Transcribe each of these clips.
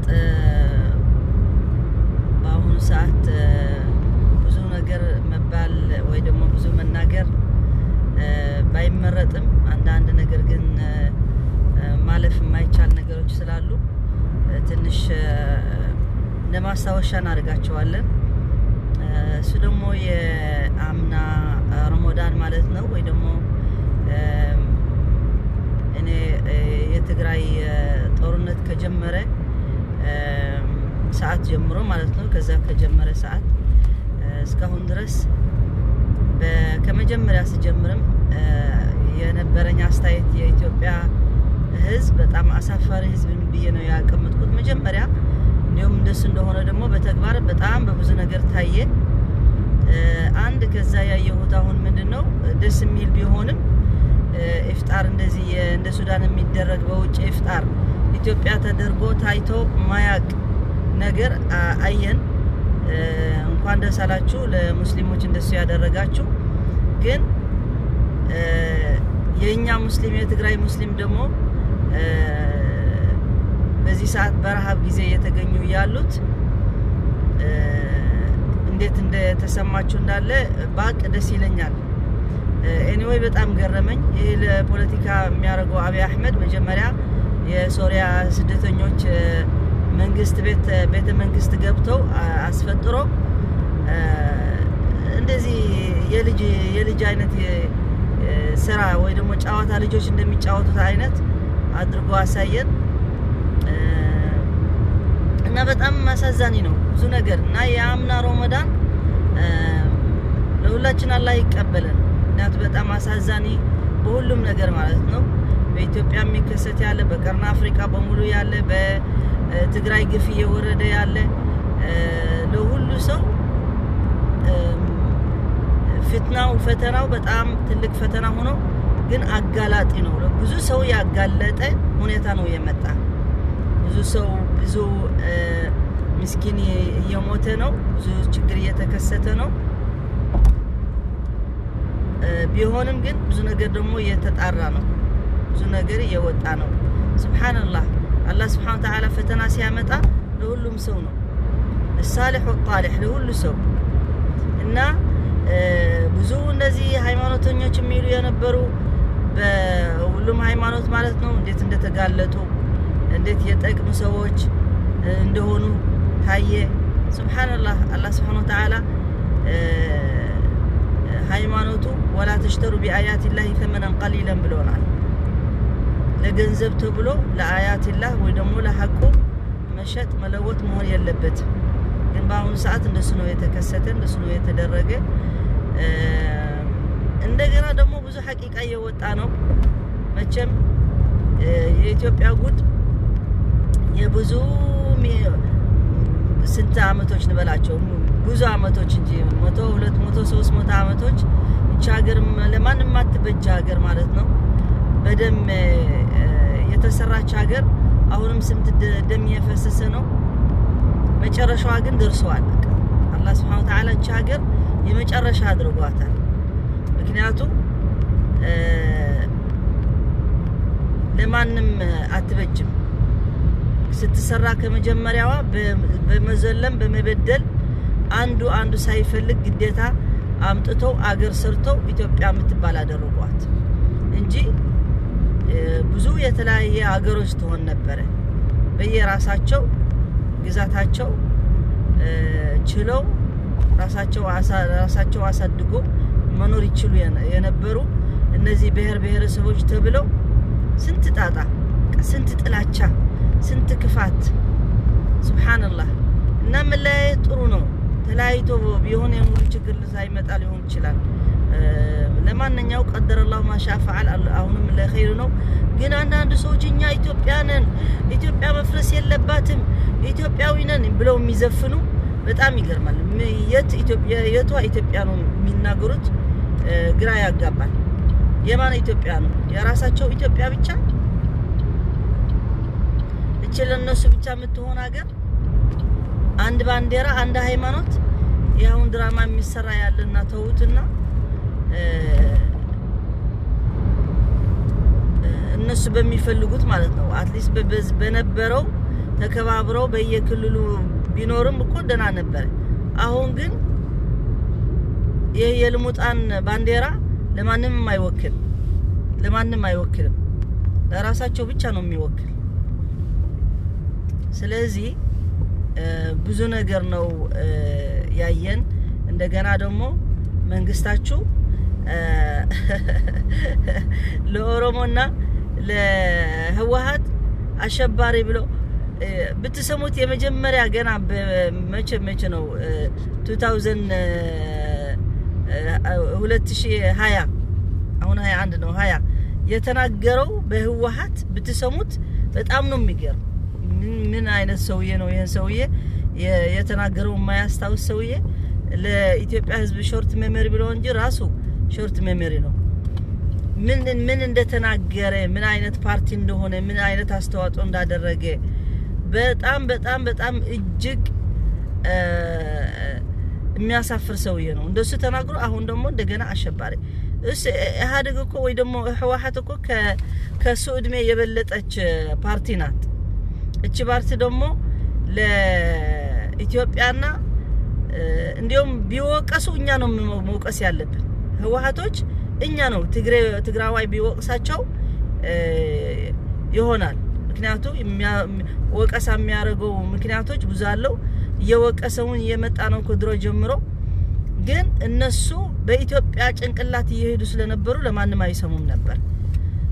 በእርግጥ በአሁኑ ሰዓት ብዙ ነገር መባል ወይ ደግሞ ብዙ መናገር ባይመረጥም አንዳንድ ነገር ግን ማለፍ የማይቻል ነገሮች ስላሉ ትንሽ ለማስታወሻ እናደርጋቸዋለን። እሱ ደግሞ የአምና ረመዳን ማለት ነው፣ ወይ ደግሞ እኔ የትግራይ ጦርነት ከጀመረ ሰዓት ጀምሮ ማለት ነው። ከዛ ከጀመረ ሰዓት እስካሁን ድረስ ከመጀመሪያ ስጀምርም የነበረኝ አስተያየት የኢትዮጵያ ሕዝብ በጣም አሳፋሪ ሕዝብ ብዬ ነው ያቀመጥኩት መጀመሪያ። እንዲሁም እንደሱ እንደሆነ ደግሞ በተግባር በጣም በብዙ ነገር ታየ። አንድ ከዛ ያየሁት አሁን ምንድነው ደስ የሚል ቢሆንም ኢፍጣር እንደዚህ እንደ ሱዳን የሚደረግ በውጭ ኢፍጣር ኢትዮጵያ ተደርጎ ታይቶ ማያቅ ነገር አየን። እንኳን ደስ አላችሁ ለሙስሊሞች እንደሱ ያደረጋችሁ። ግን የኛ ሙስሊም የትግራይ ሙስሊም ደግሞ በዚህ ሰዓት በረሃብ ጊዜ የተገኙ ያሉት እንዴት እንደተሰማችሁ እንዳለ ባቅ ደስ ይለኛል። Anyway በጣም ገረመኝ። ይሄ ለፖለቲካ የሚያደርገው አብይ አህመድ መጀመሪያ የሶሪያ ስደተኞች መንግስት ቤተ መንግስት ገብተው አስፈጥሮ እንደዚህ የልጅ አይነት ስራ ወይ ደግሞ ጨዋታ ልጆች እንደሚጫወቱት አይነት አድርጎ አሳየን እና በጣም አሳዛኝ ነው ብዙ ነገር። እና የአምና ረመዳን ለሁላችን አላህ ይቀበለን። ምክንያቱም በጣም አሳዛኝ በሁሉም ነገር ማለት ነው። በኢትዮጵያ የሚከሰት ያለ፣ በቀርን አፍሪካ በሙሉ ያለ፣ በትግራይ ግፍ እየወረደ ያለ ለሁሉ ሰው ፍትናው ፈተናው በጣም ትልቅ ፈተና ሆኖ ግን አጋላጢ ነው። ብዙ ሰው ያጋለጠ ሁኔታ ነው የመጣ። ብዙ ሰው ብዙ ምስኪን እየሞተ ነው። ብዙ ችግር እየተከሰተ ነው። ቢሆንም ግን ብዙ ነገር ደግሞ እየተጣራ ነው። ብዙ ነገር እየወጣ ነው። ሱብሃንአላህ፣ አላህ ሱብሃነሁ ወተዓላ ፈተና ሲያመጣ ለሁሉም ሰው ነው። ሳሊሕ ወጣሊሕ ለሁሉ ሰው። እና ብዙ እነዚህ ሃይማኖተኞች የሚሉ የነበሩ በሁሉም ሃይማኖት ማለት ነው እንዴት እንደተጋለጡ እንዴት የጠቅም ሰዎች እንደሆኑ ታየ። ሱብሃንአላህ፣ አላህ ሱብሃነሁ ወተዓላ ሃይማኖቱ ወላ ተሽተሩ ቢአያቲላሂ ተመነን ቀሊለን ብሎናል። ለገንዘብ ተብሎ ለአያቲላህ ወይ ደግሞ ለሐቁ መሸጥ መለወጥ መሆን የለበትም። ግን በአሁኑ ሰዓት እንደሱ ነው የተከሰተ፣ እንደሱ ነው የተደረገ። እንደገና ደግሞ ብዙ ሐቂቃ እየወጣ ነው። መቼም የኢትዮጵያ ጉድ የብዙ ስንት አመቶች ንበላቸው ብዙ አመቶች እንጂ 100፣ 200፣ 300 አመቶች እቺ ሀገር ለማንም አትበጅ ሀገር ማለት ነው። በደም የተሰራች ሀገር አሁንም ስንት ደም እየፈሰሰ ነው። መጨረሻዋ ግን ደርሰዋል። አላህ Subhanahu Wa Ta'ala እቺ ሀገር የመጨረሻ አድርጓታል። ምክንያቱም ለማንም አትበጅም። ስትሰራ ከመጀመሪያዋ በመዘለም በመበደል አንዱ አንዱ ሳይፈልግ ግዴታ አምጥተው አገር ሰርተው ኢትዮጵያ የምትባል አደረጓት እንጂ ብዙ የተለያየ አገሮች ትሆን ነበረ። በየራሳቸው ግዛታቸው ችለው ራሳቸው አሳድጎ መኖር ይችሉ የነበሩ እነዚህ ብሔር ብሔረሰቦች ተብለው ስንት ጣጣ፣ ስንት ጥላቻ፣ ስንት ክፋት። ሱብሃንአላህ። እና መለያየት ጥሩ ነው። ተለያይቶ ቢሆን የሙሉ ችግር ሳይመጣ ሊሆን ይችላል። ለማንኛው ቀደረላሁ ማሻ ፈዓል፣ አሁንም ለኸይር ነው። ግን አንዳንድ ሰዎች እኛ ኢትዮጵያ ነን፣ ኢትዮጵያ መፍረስ የለባትም፣ ኢትዮጵያዊ ነን ብለው የሚዘፍኑ በጣም ይገርማል። የት ኢትዮጵያ የቷ ኢትዮጵያ ነው የሚናገሩት? ግራ ያጋባል። የማን ኢትዮጵያ ነው? የራሳቸው ኢትዮጵያ ብቻ እቺ ለነሱ ብቻ የምትሆን ሀገር፣ አንድ ባንዲራ፣ አንድ ሃይማኖት። ያሁን ድራማ የሚሰራ ያለና ተውትና እነሱ በሚፈልጉት ማለት ነው። At least በነበረው ተከባብረው በየክልሉ ቢኖርም እኮ ደህና ነበረ። አሁን ግን ይህ የልሙጣን ባንዲራ ለማንም አይወክል፣ ለማንም አይወክልም። ለራሳቸው ብቻ ነው የሚወክል። ስለዚህ ብዙ ነገር ነው ያየን። እንደገና ደግሞ መንግስታችሁ ለኦሮሞና ለህወሀት አሸባሪ ብሎ ብትሰሙት የመጀመሪያ ገና መቼ መቼ ነው 2020፣ አሁን 21 ነው፣ 20 የተናገረው በህወሀት ብትሰሙት በጣም ነው የሚገርም። ምን አይነት ሰውዬ ነው? ይህን ሰውዬ የተናገረው የማያስታውስ ሰውዬ ለኢትዮጵያ ህዝብ short memory ብሎ እንጂ ራሱ short memory ነው። ምን ምን እንደተናገረ፣ ምን አይነት ፓርቲ እንደሆነ፣ ምን አይነት አስተዋጽኦ እንዳደረገ በጣም በጣም በጣም እጅግ የሚያሳፍር ሰውዬ ነው። እንደሱ ተናግሮ አሁን ደግሞ እንደገና አሸባሪ። እስ ኢህአዴግ እኮ ወይ ደግሞ ህወሓት እኮ ከሱ እድሜ የበለጠች ፓርቲ ናት። እቺ ፓርቲ ደግሞ ለኢትዮጵያና እንዲሁም ቢወቀሱ እኛ ነው መውቀስ ያለብን። ህወሓቶች እኛ ነው ትግራዋይ ቢወቅሳቸው ይሆናል። ምክንያቱ ወቀሳ የሚያደርገው ምክንያቶች ብዙ አለው። እየወቀሰውን እየመጣ ነው ከድሮ ጀምሮ። ግን እነሱ በኢትዮጵያ ጭንቅላት እየሄዱ ስለነበሩ ለማንም አይሰሙም ነበር።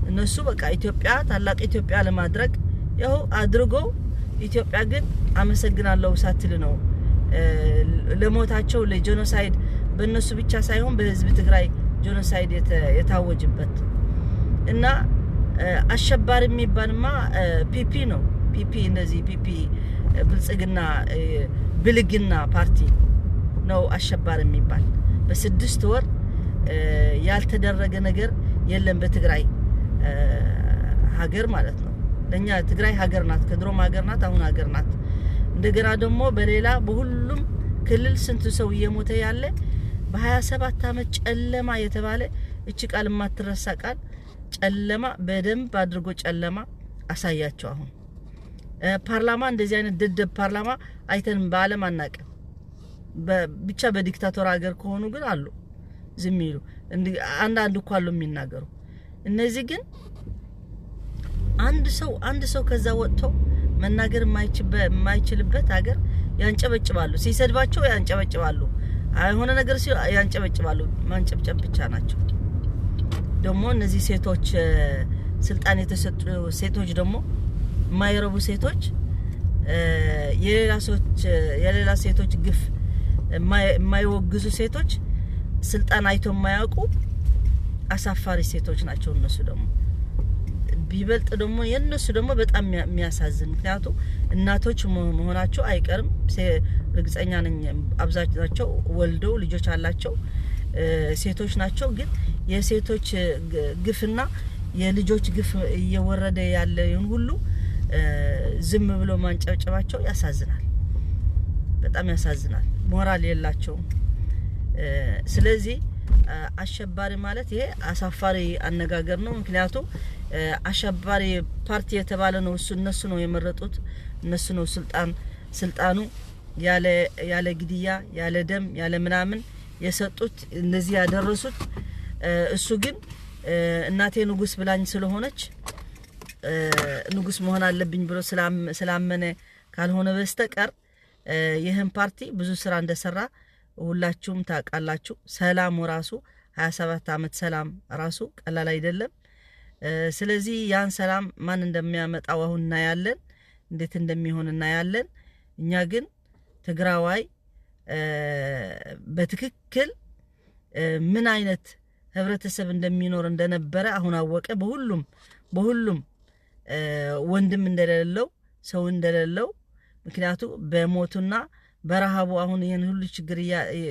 እነሱ በቃ ኢትዮጵያ ታላቅ ኢትዮጵያ ለማድረግ ያው አድርጎ ኢትዮጵያ ግን አመሰግናለሁ ሳትል ነው ለሞታቸው ለ genocide በእነሱ ብቻ ሳይሆን በህዝብ ትግራይ genocide የታወጅበት። እና አሸባሪ የሚባልማ PP ነው። PP እነዚህ PP ብልጽግና ብልግና ፓርቲ ነው አሸባሪ የሚባል። በ6 ወር ያልተደረገ ነገር የለም በትግራይ ሀገር ማለት ነው። ለእኛ ትግራይ ሀገር ናት፣ ከድሮም ሀገር ናት፣ አሁን ሀገር ናት። እንደገና ደግሞ በሌላ በሁሉም ክልል ስንት ሰው እየሞተ ያለ በ27 ዓመት ጨለማ የተባለ እቺ ቃል የማትረሳ ቃል ጨለማ፣ በደንብ አድርጎ ጨለማ አሳያቸው። አሁን ፓርላማ እንደዚህ አይነት ደደብ ፓርላማ አይተን በዓለም አናቅም። ብቻ በ dictator ሀገር ከሆኑ ግን አሉ ዝም ይሉ፣ አንዳንድ እኮ አሉ የሚናገሩ። እነዚህ ግን አንድ ሰው አንድ ሰው ከዛ ወጥቶ መናገር የማይችልበት ሀገር ያንጨበጭባሉ። ሲሰድባቸው ያንጨበጭባሉ። የሆነ ነገር ሲሉ ያንጨበጭባሉ። ማንጨብጨብ ብቻ ናቸው። ደግሞ እነዚህ ሴቶች ስልጣን የተሰጡ ሴቶች ደግሞ የማይረቡ ሴቶች፣ የሌላ ሰዎች የሌላ ሴቶች ግፍ የማይወግዙ ሴቶች፣ ስልጣን አይቶ የማያውቁ አሳፋሪ ሴቶች ናቸው። እነሱ ደግሞ ቢበልጥ ደግሞ የእነሱ ደግሞ በጣም የሚያሳዝን፣ ምክንያቱም እናቶች መሆናቸው አይቀርም። እርግጠኛ ነኝ አብዛኛቸው ወልደው ልጆች አላቸው፣ ሴቶች ናቸው። ግን የሴቶች ግፍና የልጆች ግፍ እየወረደ ያለ ይሁን ሁሉ ዝም ብሎ ማንጨብጨባቸው ያሳዝናል፣ በጣም ያሳዝናል። ሞራል የላቸውም። ስለዚህ አሸባሪ ማለት ይሄ አሳፋሪ አነጋገር ነው። ምክንያቱም አሸባሪ ፓርቲ የተባለ ነው እሱ እነሱ ነው የመረጡት፣ እነሱ ነው ስልጣኑ ያለ ግድያ፣ ያለ ደም፣ ያለ ምናምን የሰጡት፣ እነዚህ ያደረሱት። እሱ ግን እናቴ ንጉስ ብላኝ ስለሆነች ንጉስ መሆን አለብኝ ብሎ ስላመነ ካልሆነ በስተቀር ይህን ፓርቲ ብዙ ስራ እንደሰራ ሁላችሁም ታውቃላችሁ። ሰላሙ ራሱ 27 ዓመት ሰላም ራሱ ቀላል አይደለም። ስለዚህ ያን ሰላም ማን እንደሚያመጣው አሁን እናያለን፣ እንዴት እንደሚሆን እናያለን። እኛ ግን ትግራዋይ በትክክል ምን አይነት ህብረተሰብ እንደሚኖር እንደነበረ አሁን አወቀ። በሁሉም በሁሉም ወንድም እንደሌለው፣ ሰው እንደሌለው፣ ምክንያቱ በሞቱና በረሃቡ አሁን ይህን ሁሉ ችግር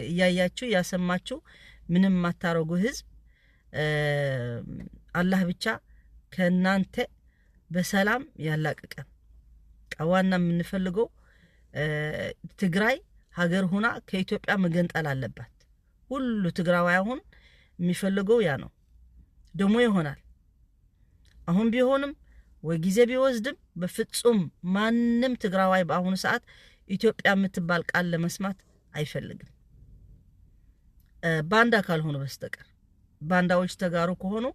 እያያችሁ እያሰማችሁ ምንም የማታረጉ ህዝብ አላህ ብቻ ከእናንተ በሰላም ያላቅቀን። ዋና የምንፈልገው ትግራይ ሀገር ሁና ከኢትዮጵያ መገንጠል አለባት። ሁሉ ትግራዋይ አሁን የሚፈልገው ያ ነው። ደግሞ ይሆናል። አሁን ቢሆንም ወይ ጊዜ ቢወስድም በፍጹም ማንም ትግራዋይ በአሁኑ ሰዓት ኢትዮጵያ የምትባል ቃል ለመስማት አይፈልግም፣ ባንዳ ካልሆኑ በስተቀር። ባንዳዎች ተጋሩ ከሆኑ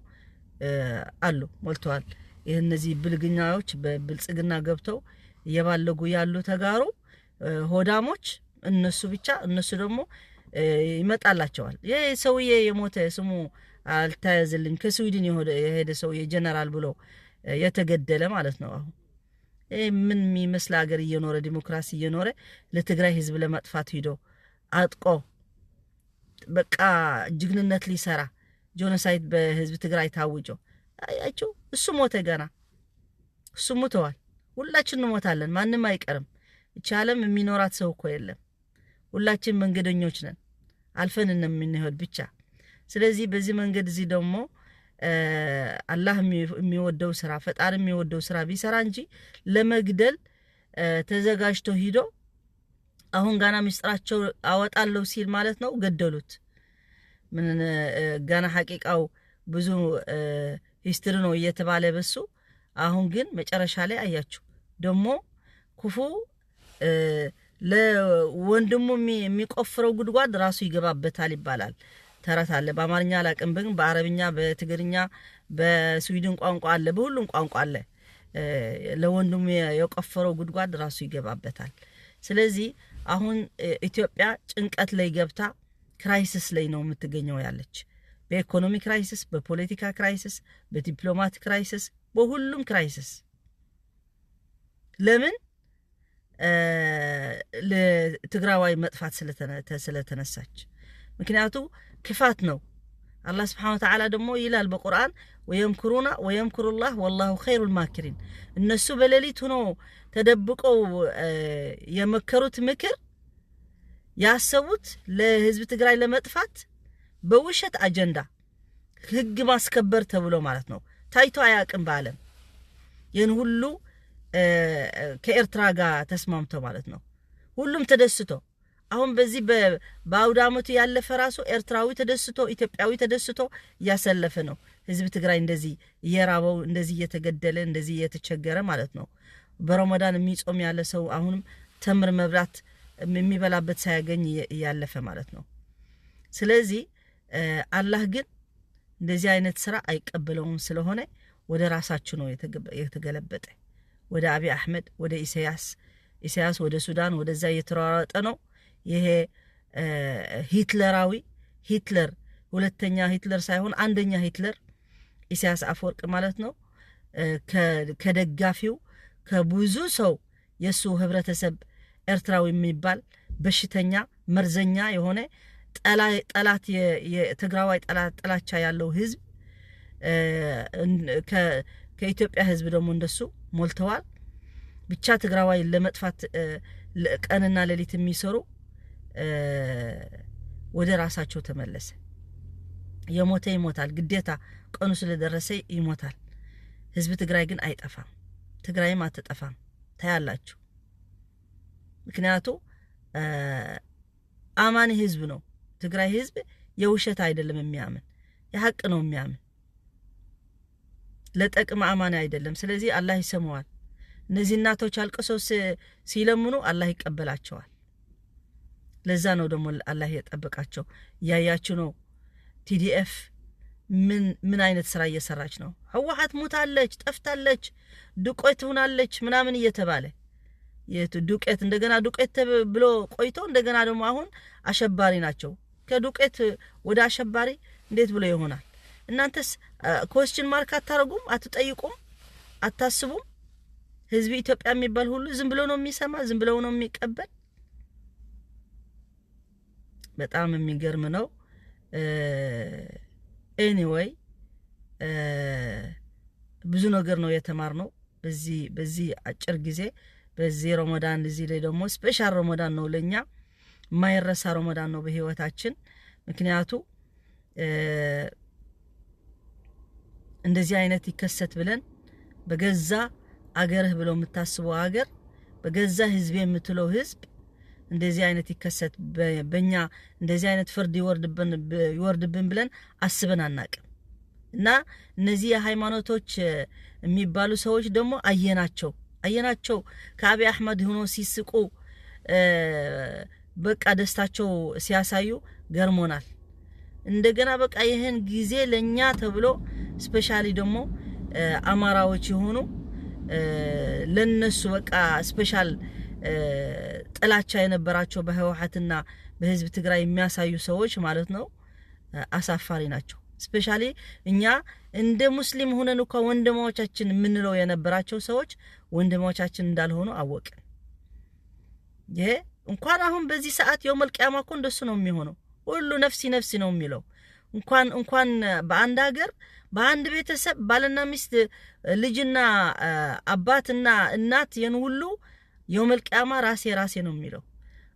አሉ፣ ሞልተዋል። ይህ እነዚህ ብልግናዎች በብልጽግና ገብተው እየባለጉ ያሉ ተጋሩ ሆዳሞች እነሱ ብቻ፣ እነሱ ደግሞ ይመጣላቸዋል። ይህ ሰውዬ የሞተ፣ ስሙ አልተያዘልኝ፣ ከስዊድን የሄደ ሰውዬ ጀነራል ብሎ የተገደለ ማለት ነው። አሁን ይህ ምን የሚመስል ሀገር እየኖረ፣ ዲሞክራሲ እየኖረ፣ ለትግራይ ህዝብ ለማጥፋት ሂዶ አጥቆ በቃ ጅግንነት ሊሰራ genocide በህዝብ ትግራይ ታውጆ አያችሁ። እሱ ሞተ፣ ገና እሱ ሙተዋል። ሁላችን እንሞታለን፣ ማንም አይቀርም። እቺ ዓለም የሚኖራት ሰው እኮ የለም። ሁላችን መንገደኞች ነን፣ አልፈን እንደምንሄድ ብቻ። ስለዚህ በዚህ መንገድ እዚህ ደግሞ አላህ የሚወደው ስራ፣ ፈጣሪ የሚወደው ስራ ቢሰራ እንጂ ለመግደል ተዘጋጅቶ ሂዶ አሁን ጋና ምስጢራቸው አወጣለሁ ሲል ማለት ነው ገደሉት። ምን ጋና ሐቂቃው ብዙ history ነው እየተባለ በሱ፣ አሁን ግን መጨረሻ ላይ አያችሁ ደግሞ ክፉ ለወንድሙ የሚቆፍረው ጉድጓድ ራሱ ይገባበታል ይባላል። ተረት አለ። በአማርኛ አላቅም፣ ግን በአረብኛ፣ በትግርኛ፣ በስዊድን ቋንቋ አለ፣ በሁሉም ቋንቋ አለ። ለወንድሙ የቆፈረው ጉድጓድ ራሱ ይገባበታል። ስለዚህ አሁን ኢትዮጵያ ጭንቀት ላይ ገብታ crisis ላይ ነው የምትገኘው ያለች። በኢኮኖሚ crisis፣ በፖለቲካ crisis፣ በዲፕሎማት crisis፣ በሁሉም crisis። ለምን? ለትግራዋይ መጥፋት ስለተነሳች። ምክንያቱ ክፋት ነው። አላህ سبحانه وتعالى ደግሞ ይላል በቁርአን ويمكرون ويمكر الله والله خير الماكرين። እነሱ በሌሊት ሆኖ ተደብቀው የመከሩት ምክር፣ ያሰቡት ለህዝብ ትግራይ ለመጥፋት በውሸት አጀንዳ ህግ ማስከበር ተብሎ ማለት ነው። ታይቶ አያውቅም በዓለም። ይህን ሁሉ ከኤርትራ ጋር ተስማምቶ ማለት ነው። ሁሉም ተደስቶ አሁን በዚህ በአውደ ዓመቱ ያለፈ ራሱ ኤርትራዊ ተደስቶ፣ ኢትዮጵያዊ ተደስቶ እያሰለፈ ነው። ህዝብ ትግራይ እንደዚህ እየራበው፣ እንደዚህ እየተገደለ፣ እንደዚህ እየተቸገረ ማለት ነው። በረመዳን የሚጾም ያለ ሰው አሁንም ተምር መብላት የሚበላበት ሳያገኝ እያለፈ ማለት ነው። ስለዚህ አላህ ግን እንደዚህ አይነት ስራ አይቀበለውም። ስለሆነ ወደ ራሳችሁ ነው የተገለበጠ። ወደ አብይ አሕመድ፣ ወደ ኢሳያስ፣ ኢሳያስ ወደ ሱዳን ወደዛ እየተሯሯጠ ነው። ይሄ ሂትለራዊ ሂትለር፣ ሁለተኛ ሂትለር ሳይሆን አንደኛ ሂትለር ኢሳያስ አፈወርቅ ማለት ነው። ከደጋፊው ከብዙ ሰው የእሱ ህብረተሰብ ኤርትራዊ የሚባል በሽተኛ መርዘኛ የሆነ ጠላት፣ የትግራዋይ ጠላት ጥላቻ ያለው ህዝብ፣ ከኢትዮጵያ ህዝብ ደግሞ እንደሱ ሞልተዋል። ብቻ ትግራዋይ ለመጥፋት ቀንና ሌሊት የሚሰሩ ወደ ራሳቸው ተመለሰ። የሞተ ይሞታል፣ ግዴታ ቀኑ ስለደረሰ ይሞታል። ህዝብ ትግራይ ግን አይጠፋም፣ ትግራይም አትጠፋም። ታያላችሁ። ምክንያቱ አማኒ ህዝብ ነው። ትግራይ ህዝብ የውሸት አይደለም የሚያምን፣ የሀቅ ነው የሚያምን፣ ለጥቅም አማኒ አይደለም። ስለዚህ አላህ ይሰማዋል። እነዚህ እናቶች አልቅሰው ሲለምኑ አላህ ይቀበላቸዋል። ለዛ ነው ደግሞ አላህ የጠበቃቸው። እያያችሁ ነው TDF ምን ምን አይነት ስራ እየሰራች ነው። ህወሓት ሙታለች፣ ጠፍታለች፣ ዱቄት ሆናለች ምናምን እየተባለ፣ ዱቄት እንደገና ዱቄት ብሎ ቆይቶ እንደገና ደግሞ አሁን አሸባሪ ናቸው። ከዱቄት ወደ አሸባሪ እንዴት ብሎ ይሆናል? እናንተስ question mark አታረጉም? አትጠይቁም? አታስቡም? ህዝብ ኢትዮጵያ የሚባል ሁሉ ዝም ብሎ ነው የሚሰማ፣ ዝም ብሎ ነው የሚቀበል። በጣም የሚገርም ነው። Anyway ብዙ ነገር ነው የተማርነው በዚህ አጭር ጊዜ፣ በዚህ ረመዳን። እዚህ ላይ ደግሞ special ረመዳን ነው ለኛ፣ የማይረሳ ረመዳን ነው በህይወታችን። ምክንያቱ እንደዚህ አይነት ይከሰት ብለን በገዛ አገርህ ብለው የምታስበው አገር፣ በገዛ ህዝብ የምትለው ህዝብ እንደዚህ አይነት ይከሰት፣ በእኛ እንደዚህ አይነት ፍርድ ይወርድብን ብለን አስበን አናቅም። እና እነዚህ የሃይማኖቶች የሚባሉ ሰዎች ደግሞ አየናቸው አየናቸው ከአብይ አህመድ ሆኖ ሲስቁ፣ በቃ ደስታቸው ሲያሳዩ ገርሞናል። እንደገና በቃ ይህን ጊዜ ለኛ ተብሎ specially ደግሞ አማራዎች የሆኑ ለነሱ በቃ special ጥላቻ የነበራቸው በህወሓትና በህዝብ ትግራይ የሚያሳዩ ሰዎች ማለት ነው፣ አሳፋሪ ናቸው። Specially እኛ እንደ ሙስሊም ሆነን እኳ ወንድሞቻችን የምንለው የነበራቸው ሰዎች ወንድሞቻችን እንዳልሆኑ አወቅን። ይሄ እንኳን አሁን በዚህ ሰዓት يوم القيامة እኮ እንደሱ ነው የሚሆነው። ሁሉ نفسي نفسي ነው የሚለው። እንኳን በአንድ ሀገር፣ በአንድ ቤተሰብ ባልና ሚስት፣ ልጅና አባትና እናት የን ሁሉ يوم القيامة ራሴ ራሴ ነው የሚለው።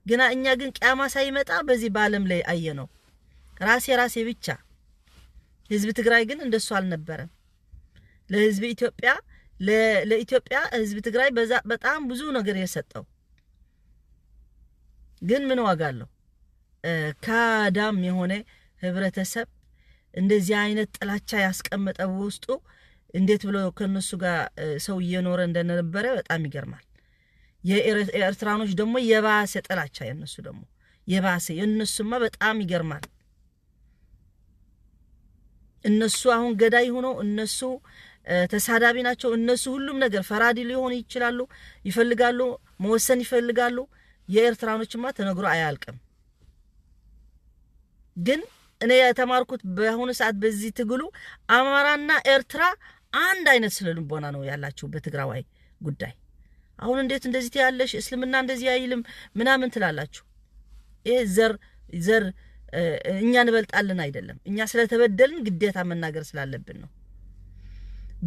ግና እኛ ግን ቅያማ ሳይመጣ በዚህ በዓለም ላይ አየ ነው ራሴ ራሴ ብቻ። ህዝብ ትግራይ ግን እንደሱ አልነበረም። ለህዝብ ኢትዮጵያ፣ ለኢትዮጵያ ህዝብ ትግራይ በዛ በጣም ብዙ ነገር የሰጠው ግን ምን ዋጋ አለው? ካዳም የሆነ ህብረተሰብ እንደዚህ አይነት ጥላቻ ያስቀመጠ በውስጡ እንዴት ብሎ ከነሱ ጋር ሰው እየኖረ እንደነበረ በጣም ይገርማል። የኤርትራኖች ደግሞ የባሰ ጥላቻ፣ የነሱ ደግሞ የባሰ፣ የእነሱማ በጣም ይገርማል። እነሱ አሁን ገዳይ ሆነው፣ እነሱ ተሳዳቢ ናቸው። እነሱ ሁሉም ነገር ፈራዲ ሊሆኑ ይችላሉ፣ ይፈልጋሉ፣ መወሰን ይፈልጋሉ። የኤርትራኖችማ ተነግሮ አያልቅም። ግን እኔ የተማርኩት በአሁኑ ሰዓት በዚህ ትግሉ አማራና ኤርትራ አንድ አይነት ስነ ልቦና ነው ያላቸው በትግራዋይ ጉዳይ። አሁን እንዴት እንደዚህ ትያለሽ? እስልምና እንደዚህ አይልም ምናምን ትላላችሁ። ይሄ ዘር እኛ እንበልጣለን አይደለም። እኛ ስለተበደልን ግዴታ መናገር ስላለብን ነው።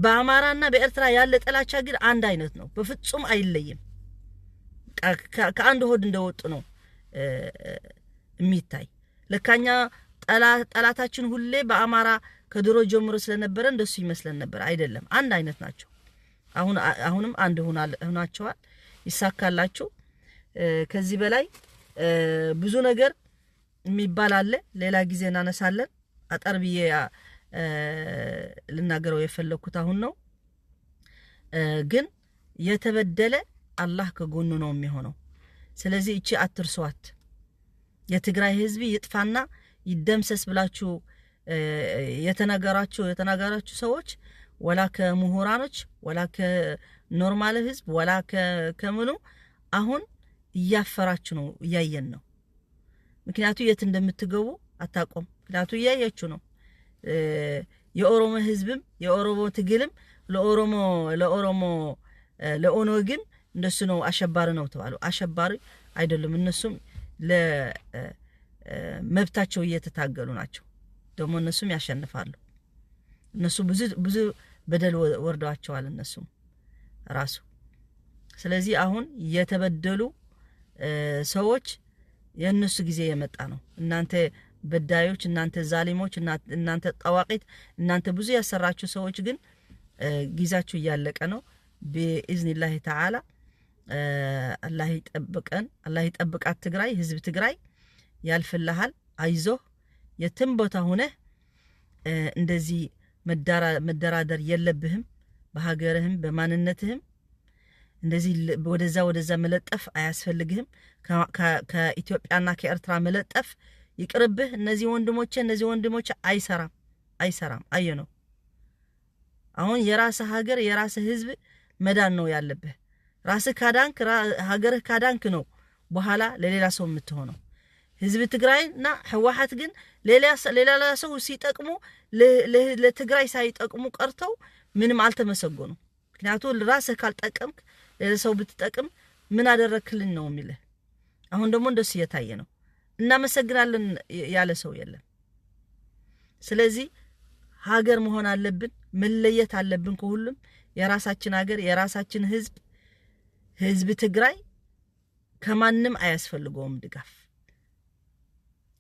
በአማራና በኤርትራ ያለ ጥላቻ ግን አንድ አይነት ነው፣ በፍጹም አይለይም። ከአንድ ሆድ እንደወጡ ነው የሚታይ። ለካኛ ጠላታችን ሁሌ በአማራ ከድሮ ጀምሮ ስለነበረ እንደሱ ይመስለን ነበር። አይደለም፣ አንድ አይነት ናቸው። አሁን አሁንም አንድ ሆናቸዋል። ይሳካላችሁ። ከዚህ በላይ ብዙ ነገር የሚባል አለ። ሌላ ጊዜ እናነሳለን። አጠር ብዬ ልናገረው የፈለግኩት አሁን ነው። ግን የተበደለ አላህ ከጎኑ ነው የሚሆነው። ስለዚህ እቺ አትርሷት። የትግራይ ህዝብ ይጥፋና ይደምሰስ ብላችሁ የተናገራችሁ ሰዎች፣ ወላ ከምሁራኖች ወላ ከ normal ህዝብ ወላ ከምኑ፣ አሁን እያፈራችሁ ነው፣ እያየን ነው። ምክንያቱ የት እንደምትገቡ አታቆም። ምክንያቱ እያያችሁ ነው። የኦሮሞ ህዝብም የኦሮሞ ትግልም ለኦሮሞ ለኦነግም እንደሱ ነው፣ አሸባሪ ነው ተባሉ። አሸባሪ አይደሉም። እነሱም ለመብታቸው እየተታገሉ ናቸው። ደግሞ እነሱም ያሸንፋሉ። እነሱ ብዙ ብዙ በደል ወርደዋቸዋል እነሱም ራሱ። ስለዚህ አሁን የተበደሉ ሰዎች የእነሱ ጊዜ የመጣ ነው። እናንተ በዳዮች፣ እናንተ ዛሊሞች፣ እናንተ ጠዋቂት፣ እናንተ ብዙ ያሰራችሁ ሰዎች ግን ጊዜያችሁ እያለቀ ነው። بإذن الله تعالى አላህ ይጠብቀን፣ አላህ ይጠብቃት ትግራይ፣ ህዝብ ትግራይ ያልፍልሃል። አይዞህ፣ የትም ቦታ ሁነህ እንደዚህ መደራደር የለብህም። በሀገርህም በማንነትህም እንደዚህ ወደዛ ወደዛ መለጠፍ አያስፈልግህም። ከኢትዮጵያና ከኤርትራ መለጠፍ ይቅርብህ። እነዚህ ወንድሞቼ አይሰራም፣ አይሰራም። አየ ነው። አሁን የራስህ ሀገር፣ የራስህ ህዝብ መዳን ነው ያለብህ። ራስህ ካዳንክ፣ ሀገርህ ካዳንክ ነው በኋላ ለሌላ ሰው የምትሆነው። ህዝቢ ትግራይና ህወሓት ግን ሌላ ሰው ሲጠቅሙ ለትግራይ ሳይጠቅሙ ቀርተው ምንም አልተመሰገኑ። ምክንያቱ ራስህ ካልጠቀምክ ሌላ ሰው ብትጠቅም ምን አደረክልን ነው የሚልህ። አሁን ደግሞ እንደሱ እየታየ ነው። እናመሰግናለን ያለ ሰው የለም። ስለዚህ ሀገር መሆን አለብን፣ መለየት አለብን ከሁሉም። የራሳችን ሀገር፣ የራሳችን ህዝብ፣ ህዝብ ትግራይ ከማንም አያስፈልገውም ድጋፍ።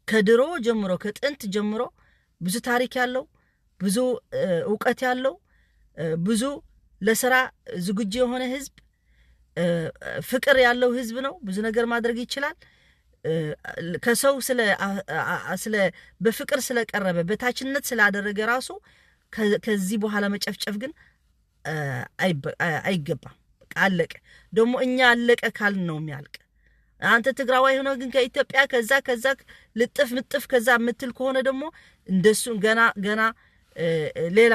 ከድሮ ጀምሮ፣ ከጥንት ጀምሮ ብዙ ታሪክ ያለው፣ ብዙ እውቀት ያለው፣ ብዙ ለስራ ዝግጁ የሆነ ህዝብ፣ ፍቅር ያለው ህዝብ ነው። ብዙ ነገር ማድረግ ይችላል። ከሰው ስለ በፍቅር ስለቀረበ፣ በታችነት ስላደረገ ራሱ ከዚህ በኋላ መጨፍጨፍ ግን አይገባም። አለቀ። ደግሞ እኛ አለቀ ካልን ነው የሚያልቅ። አንተ ትግራዋይ ሆነ ግን ከኢትዮጵያ ከዛ ከዛ ልጥፍ ምጥፍ ከዛ የምትል ከሆነ ደግሞ እንደሱ ገና ገና ሌላ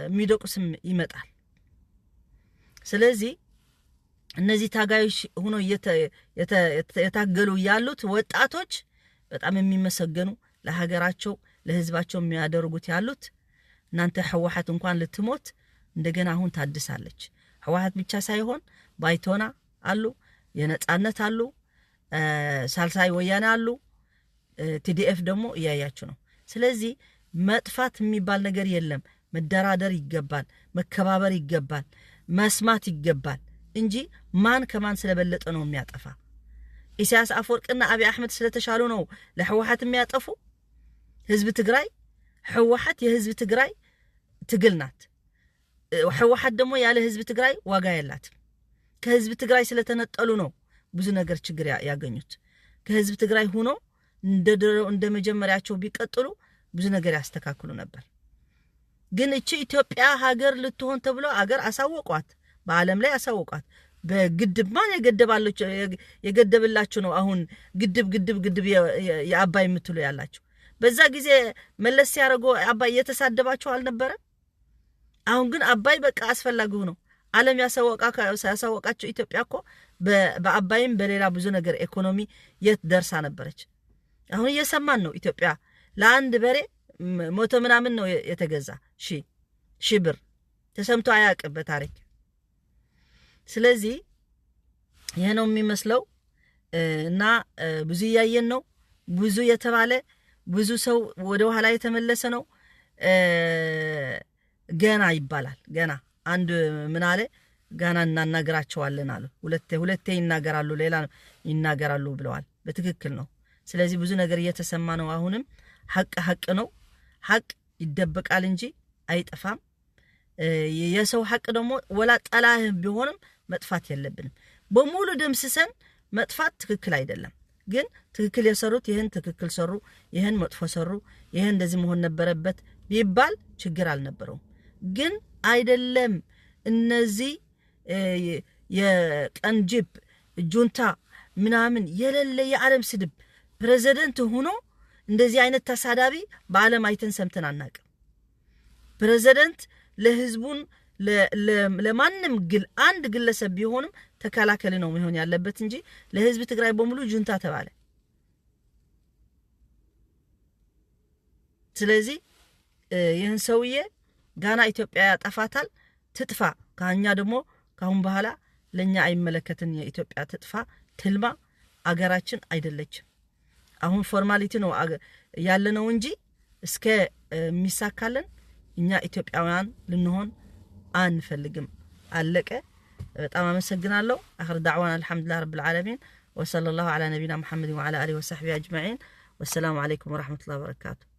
የሚደቁስም ይመጣል። ስለዚህ እነዚህ ታጋዮች ሆኖ የታገሉ ያሉት ወጣቶች በጣም የሚመሰገኑ፣ ለሀገራቸው ለህዝባቸው የሚያደርጉት ያሉት። እናንተ ህወሓት እንኳን ልትሞት እንደገና አሁን ታድሳለች። ህወሓት ብቻ ሳይሆን ባይቶና አሉ፣ የነጻነት አሉ፣ ሳልሳይ ወያኔ አሉ፣ TDF ደግሞ እያያችሁ ነው። ስለዚህ መጥፋት የሚባል ነገር የለም። መደራደር ይገባል፣ መከባበር ይገባል፣ መስማት ይገባል እንጂ ማን ከማን ስለበለጠ ነው የሚያጠፋ? ኢሳያስ አፈወርቅና አብይ አሕመድ ስለተሻሉ ነው ለህወሓት የሚያጠፉ? ህዝቢ ትግራይ፣ ህወሓት የህዝቢ ትግራይ ትግል ናት። ህወሓት ደግሞ ያለ ህዝቢ ትግራይ ዋጋ የላትም። ከህዝቢ ትግራይ ስለተነጠሉ ነው ብዙ ነገር ችግር ያገኙት። ከህዝቢ ትግራይ ሆኖ እንደ መጀመሪያቸው ቢቀጥሉ ብዙ ነገር ያስተካክሉ ነበር። ግን እቺ ኢትዮጵያ ሀገር ልትሆን ተብሎ አገር አሳወቋት፣ በዓለም ላይ አሳወቋት። በግድብ ማን የገደብላችሁ ነው? አሁን ግድብ ግድብ ግድብ የአባይ የምትሉ ያላችሁ፣ በዛ ጊዜ መለስ ሲያደርገው አባይ እየተሳደባችሁ አልነበረም? አሁን ግን አባይ በቃ አስፈላጊ ነው። ዓለም ያሳወቃቸው ኢትዮጵያ እኮ በአባይም በሌላ ብዙ ነገር ኢኮኖሚ የት ደርሳ ነበረች። አሁን እየሰማን ነው። ኢትዮጵያ ለአንድ በሬ 100 ምናምን ነው የተገዛ፣ ሺ ብር ተሰምቶ አያውቅም በታሪክ። ስለዚህ ይህ ነው የሚመስለው እና ብዙ እያየን ነው። ብዙ የተባለ፣ ብዙ ሰው ወደ ኋላ የተመለሰ ነው። ገና ይባላል። ገና አንድ ምን አለ? ገና እናናገራቸዋለን አሉ። ሁለቴ ሁለቴ ይናገራሉ፣ ሌላ ይናገራሉ ብለዋል። በትክክል ነው። ስለዚህ ብዙ ነገር እየተሰማ ነው። አሁንም ሀቅ ሀቅ ነው። ሀቅ ይደበቃል እንጂ አይጠፋም። የሰው ሀቅ ደግሞ ወላ ጠላህ ቢሆንም መጥፋት የለብንም። በሙሉ ደምስሰን መጥፋት ትክክል አይደለም። ግን ትክክል የሰሩት ይህን ትክክል ሰሩ፣ ይህን መጥፎ ሰሩ፣ ይህን እንደዚህ መሆን ነበረበት ቢባል ችግር አልነበረውም። ግን አይደለም፣ እነዚህ የቀንጅብ ጁንታ ምናምን የሌለ የዓለም ስድብ፣ ፕሬዚደንት ሆኖ እንደዚህ አይነት ተሳዳቢ በዓለም አይተን ሰምተን አናቅም። ፕሬዚደንት ለህዝቡን ለማንም ግል አንድ ግለሰብ ቢሆንም ተከላከል ነው መሆን ያለበት እንጂ ለህዝብ ትግራይ በሙሉ ጁንታ ተባለ። ስለዚህ ይህን ሰውዬ ጋና ኢትዮጵያ ያጠፋታል፣ ትጥፋ። ከኛ ደግሞ ካሁን በኋላ ለኛ አይመለከትን። የኢትዮጵያ ትጥፋ ትልማ፣ አገራችን አይደለችም። አሁን formality ነው ያለነው እንጂ እስከ የሚሳካልን እኛ ኢትዮጵያውያን ልንሆን አንፈልግም። አለቀ። በጣም አመሰግናለሁ። آخر دعوانا الحمد لله رب العالمين وصلى الله على نبينا محمد وعلى آله وصحبه أجمعين والسلام عليكم ورحمة الله وبركاته።